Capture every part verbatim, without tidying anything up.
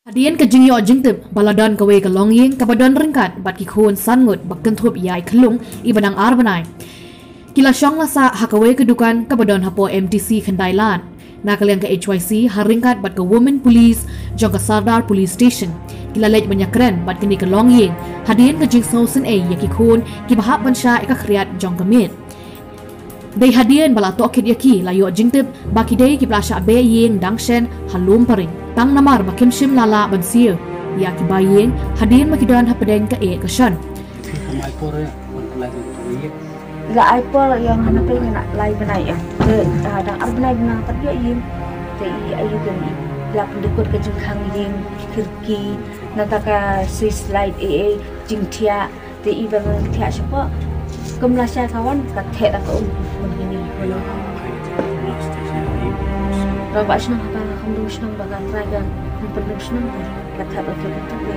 Hadien ka jingïoh jingtip ba la don kawei ka longïing kaba don ryngkat bad ki khun san ngut ba kynthup ïa i Khlung iba dang ar bnai, ki la shong la sah ha kawei ka dukan kaba don hapoh M T C Khyndai Lad. Na ka liang ka H Y C ha ryngkat bad ka Women Police jong ka Sardar Police Station, ki la leit ban ïakren bad kane ka longïing hadien ka jingsngewsynei ïa ki khun kiba hap ban shah ïa ka khriat jong ka miet. Dei hadien ba la tohkit ïa ki la ïoh jingtip ba ki dei kiba la shah beh ïing dang shen ha Lum Paring, tang namar ba kim shym la lah ban siew ïa ki ba ïing hadien ba ki don hapdeng ka eh ka shon. Nga ai por ïa nga na pei nga na lai bnai em. Te dang ar bnai bnai pat ïoh ïing. Te i ai ïing, i la pyndukut ka jingkhang ïing, khirki, nata ka sui slide, eh eh, jingthiah. Te i ba ngan thiah shapoh. Kum la sha ka wan ka theh da ka um. Ba ba shnong ba ka kham dum shnong ba ka trai ka kham pyndum shnong ba ka theh ba ka tu.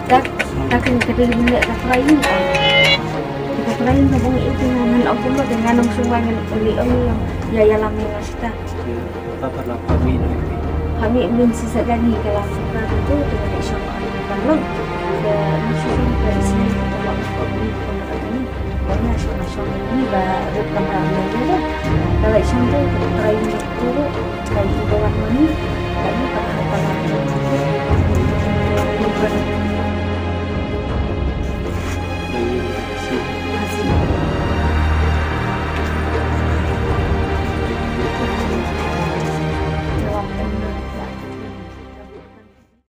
Tak tak ni ka dei ni ka trai ni. Ka trai ni ba ngi itu ngan ong kumba ngan ong sung ba ngan li ong ya ya lam ni sita. Kami min sisa gani ka la sisa tu tu ni shong kan long. Ke ni shong ke sini ke long kami kami ni. Kami shong shong ni ba rut kan ram ni tu. Kalau shong tu try ni tu try ni bawa ni. Kami tak tak tak.